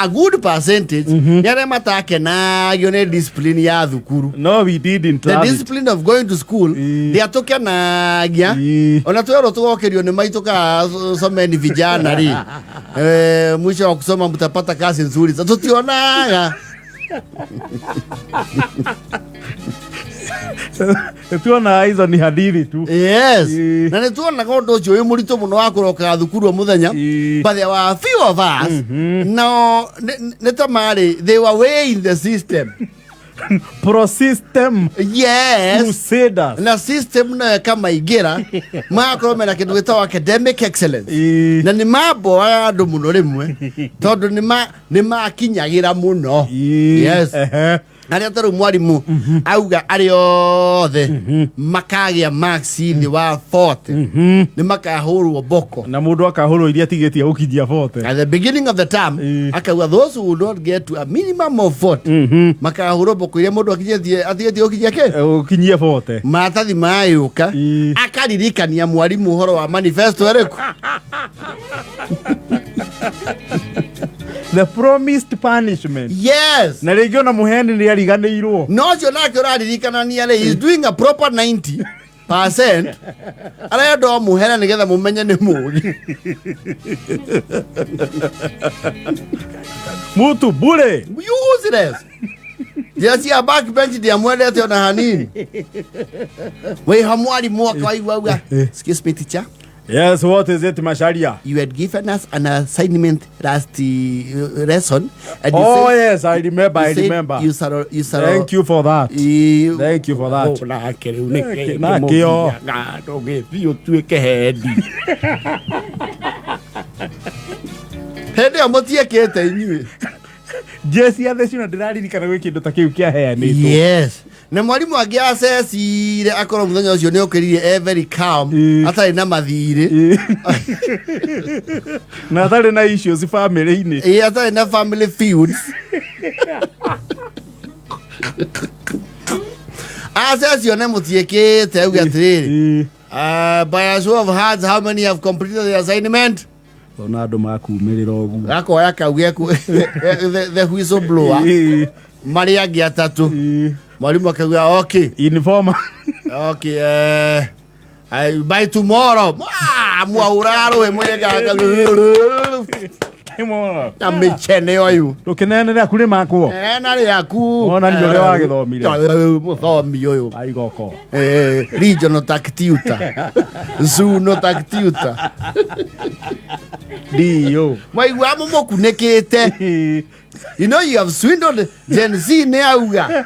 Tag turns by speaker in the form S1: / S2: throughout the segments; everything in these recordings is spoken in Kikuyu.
S1: A good percentage nĩ arĩa matakenagio nĩ discipline ya thukuru.
S2: No, we didn't
S1: The
S2: love it.
S1: discipline of going to school ndĩatũkenagia. Ona twerwo tũgokĩrio nĩ maitũ ka someni vijana rĩ, mwisho wa kusoma mtapata kazi nzuri, tũtionaga.
S2: Tuonaga hizo ni hadithi tu.
S1: Yes. Na nĩ tuonaga ũndũ ũcio wĩ mũritũ mũno wa kũrokaga thukuru o mũthenya. But there were a few of us no nĩ ta marĩ, they were way in the system.
S2: Pro system.
S1: Yes.
S2: Crusaders.
S1: Na system nayo ĩkamaingĩra, magakorwo mena kĩndũ gĩtagwo academic excellence. Na nĩ mamboaga andũ mũno rĩmwe tondũ nĩ makinyagĩra mũno. Yes. Arĩa ta rĩu mwarimũ auga arĩa othe makagĩa marks thĩ wa 40 nĩ makahũrwo boko.
S2: Na mũndũ akahũrwo iria atigĩtie gũkinyia 40.
S1: At the beginning of the term akauga those who will not get to a minimum of 40 makahũrwo boko iria mũndũ akinyĩtie atigĩtie gũkinyia kĩ.
S2: Gũkinyia 40.
S1: Maratathi mayũka, akaririkania mwarimũ ũhoro wa manifesto ĩrĩkũ.
S2: The promised punishment.
S1: Yes.
S2: Na rĩngĩ ona mũheani nĩ ariganĩirwo.
S1: No ũcio nake ũraririkanania rĩ is doing a proper 90%, arenda o mũhere nĩgetha mũmenye nĩ mũgi.
S2: Mutu bure.
S1: Useless. Njĩra cia backbench ndiamwendete ona hanini. Wĩha mwarimũ akaigua auga, "Excuse me, teacher."
S2: Yes, what is it, Macharia?
S1: You had given us an assignment last lesson and you
S2: Oh,
S1: said,
S2: yes, I remember,
S1: you
S2: I
S1: said
S2: remember.
S1: you shall,
S2: Thank you for that. Thank you for that.
S1: Oh, nake rĩu nĩ
S2: Nake- nakĩo.
S1: Ndũgĩthiĩ ũtuĩke hendi hĩndĩ ĩyo mũtiĩkĩte inyuĩ.
S2: Jesi ya theci na ndĩraririkana gwĩ kĩndũ ta kĩu kĩaheanĩtwo.
S1: Yes, na mwarimũ angĩ acecire akorwo mũthenya ũcio nĩ okĩrire e very calm, atarĩ na mathirĩ.
S2: Na atarĩ na issues family-inĩ.
S1: Ĩ, atarĩ na family feuds, acecio nĩ mũtiĩkĩte, auge atĩrĩrĩ, "By a show of hands, how many have completed the assignment?"
S2: Ona andũ makumĩrĩra ũguo.
S1: Gakoya kau geku the whistle blower, marĩ angĩ atatũ. Mwarimũ akauga, "Okay."
S2: Informer.
S1: "Okay, by tomorrow." Ah, mwaura rũĩ mwĩgaga na mĩchene ũyũ.
S2: Ndũkĩneanĩre aku nĩ makwo.
S1: Ena rĩaku.
S2: Wonanie ũrĩa wagĩthomire.
S1: Mũthomi ũyũ.
S2: Aigoko.
S1: Regional tactiuta zuno tactiuta.
S2: Ndio.
S1: Mwaigua mũmũkunĩkĩte. You know you have swindled Gen Z, nĩ auga.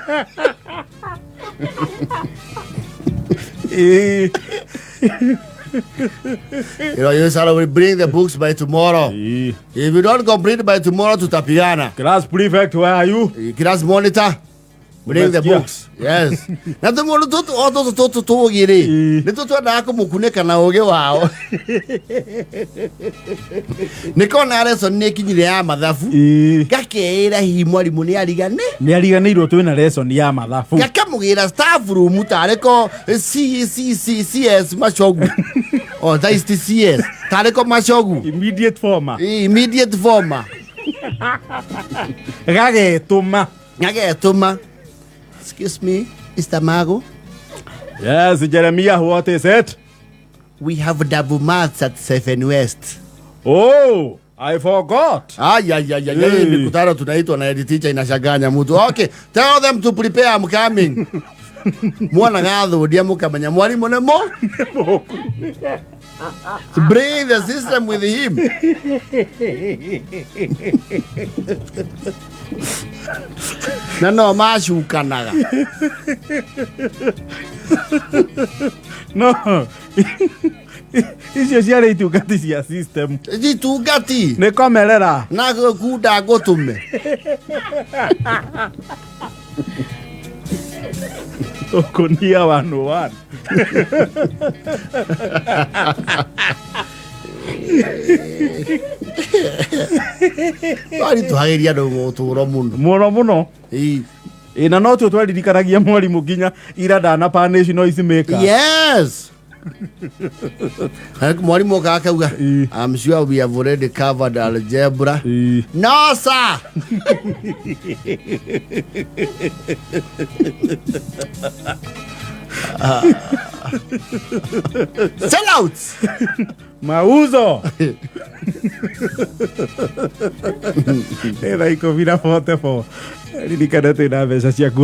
S1: You shall will bring the books by tomorrow. If you don't complete by tomorrow, tutapigana.
S2: Class prefect, where are you?
S1: Class monitor, bring the
S2: Umesikia?
S1: books. Yes. Na tũmũndũ tũtũ o tũtũ tũtũ tũũgĩ rĩ, nĩ tũtwendaga kũmũkunĩka na ũgĩ wao. Nĩ kona lesson nĩ ĩkinyire ya mathabu. Ngakeĩra hihi mwarimũ nĩ arigane.
S2: Nĩ ariganĩirwo twĩna lesson ya mathabu.
S1: Ngakamũgĩra staff room tarĩ ko C C C C S Machogu. O thaa ici ti CS. Tarĩ ko Machogu.
S2: Immediate former.
S1: Immediate former.
S2: Gagetũma.
S1: Ngagetũma. "Excuse me, Mr. Mago."
S2: Yes, Jeremiah, what is it?
S1: "We have double maths at 7 West."
S2: Oh, I forgot.
S1: Ay, ay, ay, ay, ay,
S2: Hey.
S1: mikutano tunaitwa na head teacher inachanganya mtu. "Okay, tell them to prepare, I'm coming." Mwana gathũndia mũkamenya mwarimũ nĩ mo. Bring the system with him. Na no macukanaga.
S2: No. Icio ciarĩ itungati cia system.
S1: Itungati.
S2: Nĩ komerera.
S1: Na kunda ngũtũme.
S2: Tũkũnia 101.
S1: Twaritũhagĩria andũ mũtũro mũno.
S2: Mũno mũno.
S1: Ĩĩ.
S2: Ĩ, na no tuo twaririkanagia mwarimũ nginya ira ndana punish noise maker.
S1: Yes. Mwarimũ okaga akauga,
S2: Ĩ.
S1: "I'm sure we have already covered algebra."
S2: Ĩ.
S1: No sir. Sellouts.
S2: Mauzo nĩ thaa 10:44. Ririkana twĩna mbeca ciaku.